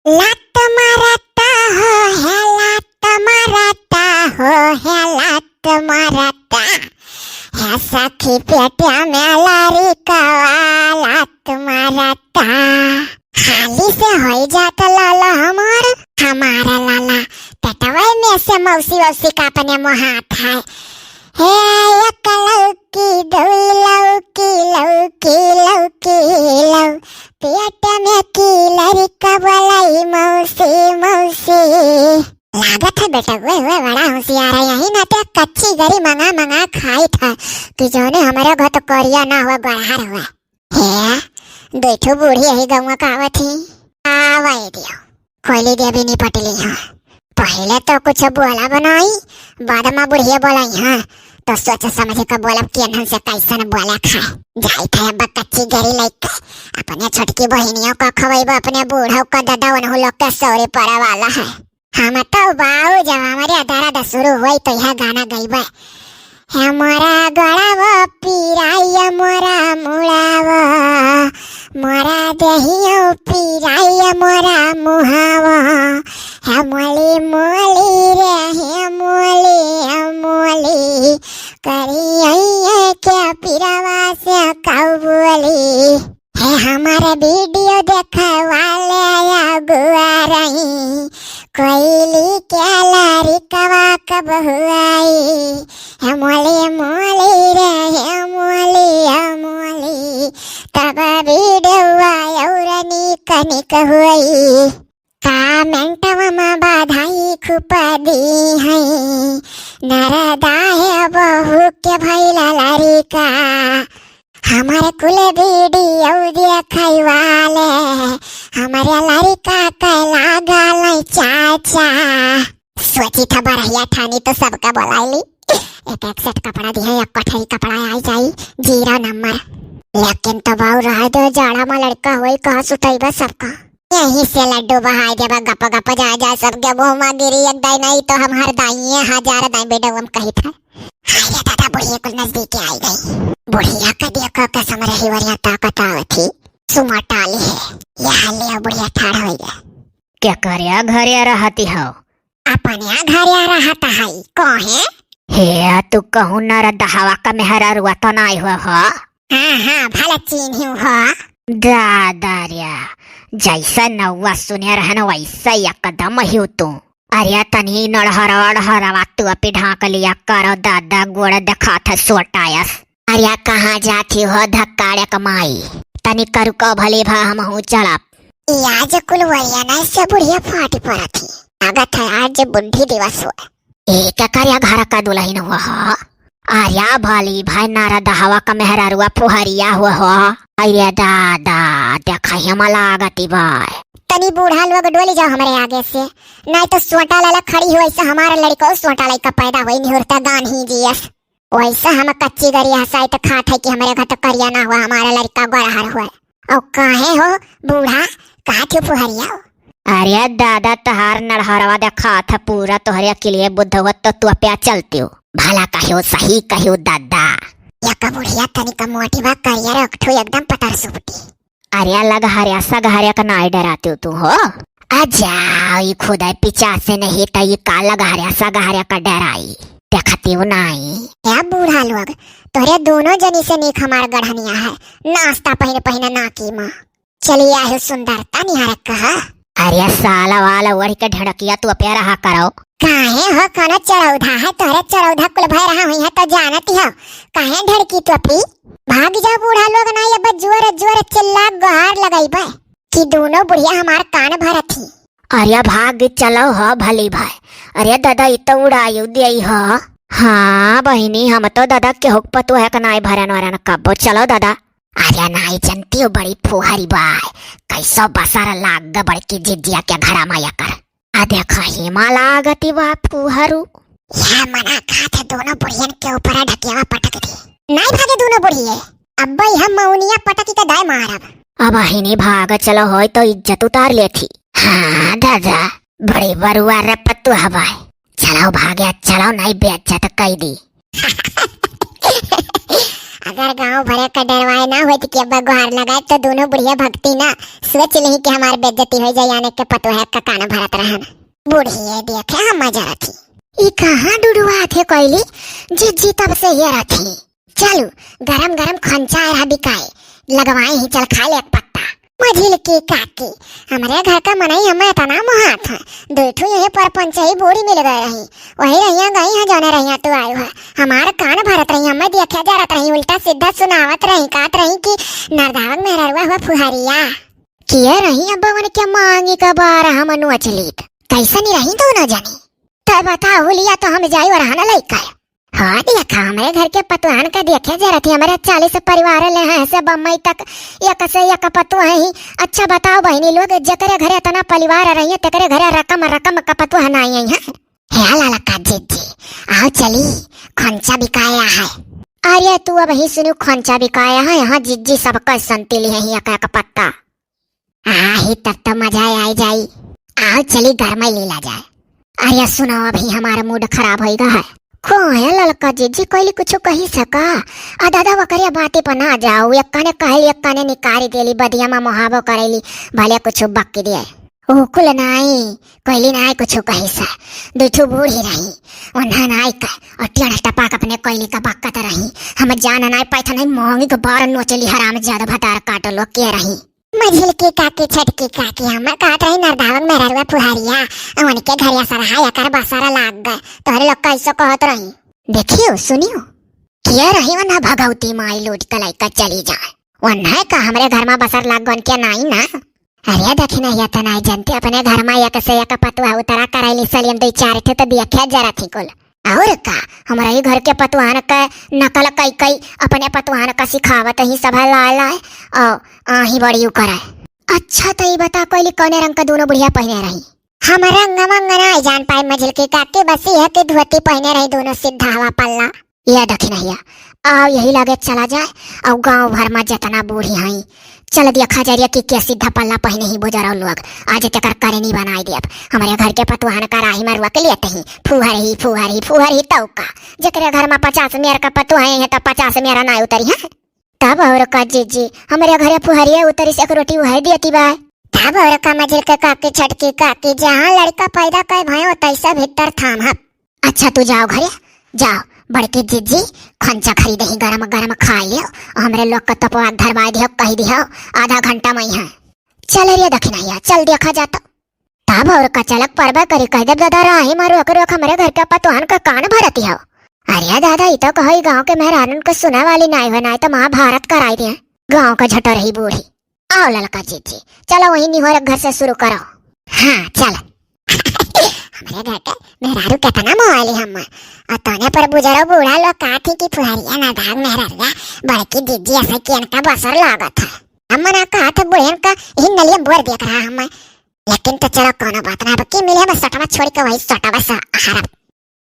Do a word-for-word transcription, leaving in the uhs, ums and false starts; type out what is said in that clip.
लात मारता हो है, लात मारता हो है, लात मारता। है सखी पेट में लड़िकवा लात मारता। हाली से होई जात लाला हमार, हमारा लाला। पेटवा में से मौसी वौसी का अपने मोहात है। हे एक लौकी, दो लौकी, लौकी, लौकी, लौ-, पेट में की लड़िका बोलाई मौसी, मौसी। लागत है बेटा, वे, वे बड़ा होशियार है। यही नाते कच्ची गरी मंगा, मंगा खाई था कि जौने हमारे घर तो करिया ना हुआ, गड़हर हुआ। हे, दुई ठो बूढ़ी यही गौवा का आवत ही। आवे दियो। कोयली देवी निपट ली है। पहिले तो कुछ बोला बनाई, बाद में बुढ़िया बोलाई है। तो सोच समझ के बोलब कि एनहन से कैसन बोले खाए। जाई थे अब कच्ची गरी लइके। अपने छोटकी बहिनियों का खवैबो, अपने बूढ़ो का दादा उन्हों लोग के सौरी पड़े वाला है। हम तो बाऊ जब हमारे दर्द शुरू होई तो यह गाना गईबे। हे मोरा गड़ावा पीराई, हे मोरा मुड़ावा, मोरा देहियो पीराई, हे मोरा मुहावा। हे मोली मोली रे, हे मोली, हे मोली, करिया के पीरावा से काऊ बोली। हे हमार वीडियो देखे वाले अगुआ रही, कोयली के लड़िकवा कब हुआई? हे मोली मोली रे, हे मोली, हे मोली, तब वीडियो और निक निक हुई। कमेंटवा में बधाई खूब दी है, नरदा है बहू के भैला लड़िका। हमारे कुल वीडियो देखे वाले, हमारे लड़िका के लागल चाचा। सोची था बरहिया ठानी तो सबका बोलाइली। एक एक सेट कपड़ा दिहे, एक कोठरी कपड़ा आई जाई, जीरो नंबर। लेकिन तो बाऊ रह दो, जाड़ा में लड़िका होई, कहाँ सुतैबा सबका? यहीं से लड्डू बहाई देबा, गप गप जा जा सबके मुँह में गिरी एक दाई, नहीं तो हम हर दाइये हजार दाई बेडो हम कही था। हाय रे दादा, बुढ़िया कुल नजदीक आई गई। बुढ़िया का देखो कसम रही वरिया ताकत आवत ही। सुमा टाली है, यहाँ ले बुढ़िया ठाड़ होई गया। क्या करे घरे रहती हो? अपने घरे रहत हई, कहे? हे, तू कहूँ नरदहवा का मेहररुआ तो नाई हो, हो? हाँ, हाँ, भला चीन्ही हो। दादा रे, जैसा नौवा सुने रहन वैसा एकदम ही तू। अरे तनी नड़हरवा, नड़हरवा तू अपी ढांक लिया करो दादा, गोड़ देखात है सोटायस। अरे कहाँ जाती हो धक्काड़े कमाई? तनी करुको भली भा हमहू चलब। ई आज कुल वरिया ना से बुढ़िया फाटी पड़त ही। लागत है आज बुढ़ी दिवस हुआ। ए, केकर या घर का दुलहिन हुआ हो? आर्या भली भाई नरदहवा का मेहररुआ फुहरिया हुआ हो। अरे दादा, देखा ही हम लागती बाय। तनी बूढ़ा लोग डोली जाओ हमरे आगे से, नहीं तो सोटा लाला खड़ी हो, ऐसे हमारा लड़को सोटा लइका पैदा होई निहुरता गान ही जियस। वैसे हम कच्ची गरी हंसाई तो खात है कि हमरे घर तो करिया ना हुआ, हमारा लड़का गोरहर हुआ। और काहे हो बूढ़ा, कहा थे फुहरिया हो? अरे दादा, तहार नड़हरवा देखात है पूरा तोहरे अकेले बुद्धवत तो तू प्या चलती हो। भला कहो, सही कहो दादा। या का बुढ़िया तनिका मोटी बा, करिया रे, एक ठो एकदम पतर सुपटी। अरे लगहरिया सगहरिया का नाई डराती हो तू हो? आ जाओ, ई खुदाई पिचासे नहीं त ई का लगहरिया सगहरिया का डराई। देखती हो नाई। ए बूढ़ा लोग, तोहरे दोनों जनी से नीक हमार गढ़निया है, नाश्ता पहिने पहिने नाकी माँ। चलिए आयो सुंदरता निहारक कहा। अरे साला वाला ओढ़ के ढड़किया तू अपे रहा करो। काहे हो, कौनो चरौधा है तोहरे? चरौधा कुल भय रहा हुई है तो जानती हो, काहे ढड़की तू अपी? भाग जाओ बूढ़ा लोग, ना अब जोर जोर चिल्ला गुहार लगाई बा कि दोनों बुढ़िया हमार कान भरत ही। अरे भाग चलो हो भली भाई। अरे दादा, ई तो उड़ायु देई हो। हाँ बहिनी, हम तो दादा केहू के पतोह के नाई भरन वरन कब्बो। चलो दादा। अरे नाई जनती हो, बड़ी फुहरी बाय, कैसो बसर लाग बड़की जिज्जिया के घरा माया कर। आ देखा हिमा लागती बा फुहरू। यह मना खात दोनों बुढ़ियन के ऊपर ढकेवा पटक दी। नाई भागे दोनों बुढ़िये। अब भाई हम मौनिया पटक के दाय मारब। अब हिनी भाग चलो, होय तो इज्जत उतार लेथी। हाँ दादा, बड़ी बरुआ रे पतुआ बाय। चलो भागे, चलो नाई बेइज्जत कई दी। अगर गाँव भरे का डरवाए ना होइत कि अब्बा गुहार लगाए तो दोनों बुढ़िया भगती ना, सोच लिही कि हमार बेइज्जती होइ जाए, याने के पतोह का कान भरत रहन। बुढ़िया देखे हम मजा रथी। ई कहाँ डुडुआ थे कोइली, जिज्जी तब से ये रथी। चलू, गरम गरम खंचा रहा बिकाए, लगवाए ही, चल खाए ले एक पत्ता। मझिलकी काकी, हमरे घर का मनई हमें इतना मोहात है, दो ठो यही परपंच ही बूढ़ी मिल गए रही, वही रहिया गई है जौने रहिया तू आयु है। हमार कान भरत रही, हमें देखा जरत रही, उल्टा सीधा सुनावत रही, कहत रही कि नरदावक मेहररुआ हुआ फुहरिया। किए रही अब बवन के मांगी का बार हम नोच लीत। कैसन रही दोनों जनी? तय बताओ हुलिया, तो हम जाई और हन लइका। हाँ, देखा, हमरे घर के पतवान का देखे जरत ही, हमरे चालीस परिवार ले हैं से बम्बई तक, एक से एक पतोह ही। अच्छा बताओ बहिनी लोग, जेकरे घरे इतना परिवार रही है, तेकरे घरे रकम रकम का पतोह नाई आई है। हे लाला का जिज्जी, आओ चली, खंचा बिकाया है। अरे तू अब ही सुनू, खंचा बिकाया है, यहाँ जिज्जी सबका संती ली है, एक एक पत्ता। आही, तब तो मजा आई जाई। आओ चली, घर में लीला जाए। अरे सुनो, अभी हमारा मूड खराब होइगा है। को है ललका जिज्जी, कोइली कुछ कही सका? आ दादा, वकरिया बातें पर ना जाओ, एक काने कहली, एक काने निकारी देली, बदिया में मोहाबो करेली, भले कुछ बक दिए। ओ कुल नाई, कोइली नाई कुछ कही सा। दो ठो बूढ़ी रही, उन्हें नाई का, और टेढ़ टपाक अपने कोइली का बकत रही। हम जान नाई पाई था, नहीं मोंगी को बार नोचली, हराम ज्यादा भतार काटो लोग के रही। मझिलकी काकी, छटकी काकी, हम कहत रही नरदावक मेहररुआ फुहरिया, उनके घरिया सरहा एकर बसर लाग गए, तोहरे लोग कैसो कहत रही। देखियो, सुनियो, किया रही वन्हा भगवती माई लूट के लइका चली जाए, वन्हा का हमरे घर में बसर लाग गन के नाई ना। अरे देखी नहीं, या तो नहीं जानते, अपने घर में एक से एक पतुआ उतरा करैली सलियन, दो चार ठे तो बियखे जरा थी कुल। और का, हमरा ही घर के पतुआन के नकल कई कई अपने पतुआन का सिखावत ही सब लाए लाए, और आही बड़ी उकर है। अच्छा, तो ई बता, कोइली कौने रंग का दोनों बुढ़िया पहने रही? हम रंग वंग ना जान पाए मझिलकी काकी, बस यह कि धोती पहने रही दोनों, सीधा हवा पल्ला। ये देखी नहीं, आओ यही लगे चला जाए, और गांव भर में जितना बूढ़ी हैं, चल देखा जा रही कि के सीधा पल्ला पहने ही बुजरौ लोग। आज तेकर करनी बनाई देब। हमरे घर के पतुआन का राही में रोक लेते ही, फुहर ही, फुहर ही, फुहर ही, तौ का। जेकरे घर में पचास मेर का पतुआ है, तो पचास मेर ना उतरी है। तब और का जिज्जी, हमरे घरे फुहरिया उतरी से एक रोटी उहे देती बा। तब और का मझिलकी काकी, छटकी काकी, जहाँ लड़का पैदा कर भयो तैसा भीतर थाम हब। अच्छा, तू जाओ घरे, जाओ। बड़की जिज्जी, खंचा खरीदे ही, गरम गरम खा लियो, हमरे लोग का तपवा धरवा दियो, कह दियो, आधा घंटा में ही है। चल रे दखिनैया, चल देखा जाता। तब और का चलक परबा करी, कह देब दादा, राही में रोक रोक हमरे घर के पतोहन का कान भरती हो। अरे दादा, ई तो कहो, ई गाँव के मेहरानन के सुने वाली नाई हो, नाई तो महाभारत कराई दे गाँव का झटरही बूढ़ी। आओ ललका जीजी, चलो वही निहोर घर से शुरू करो। हाँ, चल। हमरे घर के मेहरारू केतना मोहाली हम। और तोने पर बुजरो बूढ़ा लोग कहत ही कि फुहरिया ना धाग मेहरारुआ, बड़की जीजी ऐसे कि इनका बसर लागत है। हम मना कहत है बुढ़ियन का, यही नलिया बोर देख रहा हम। लेकिन तो चलो, कोनो बात ना, अब की मिले हम सटवा छोड़ के वही सटवा से हरब।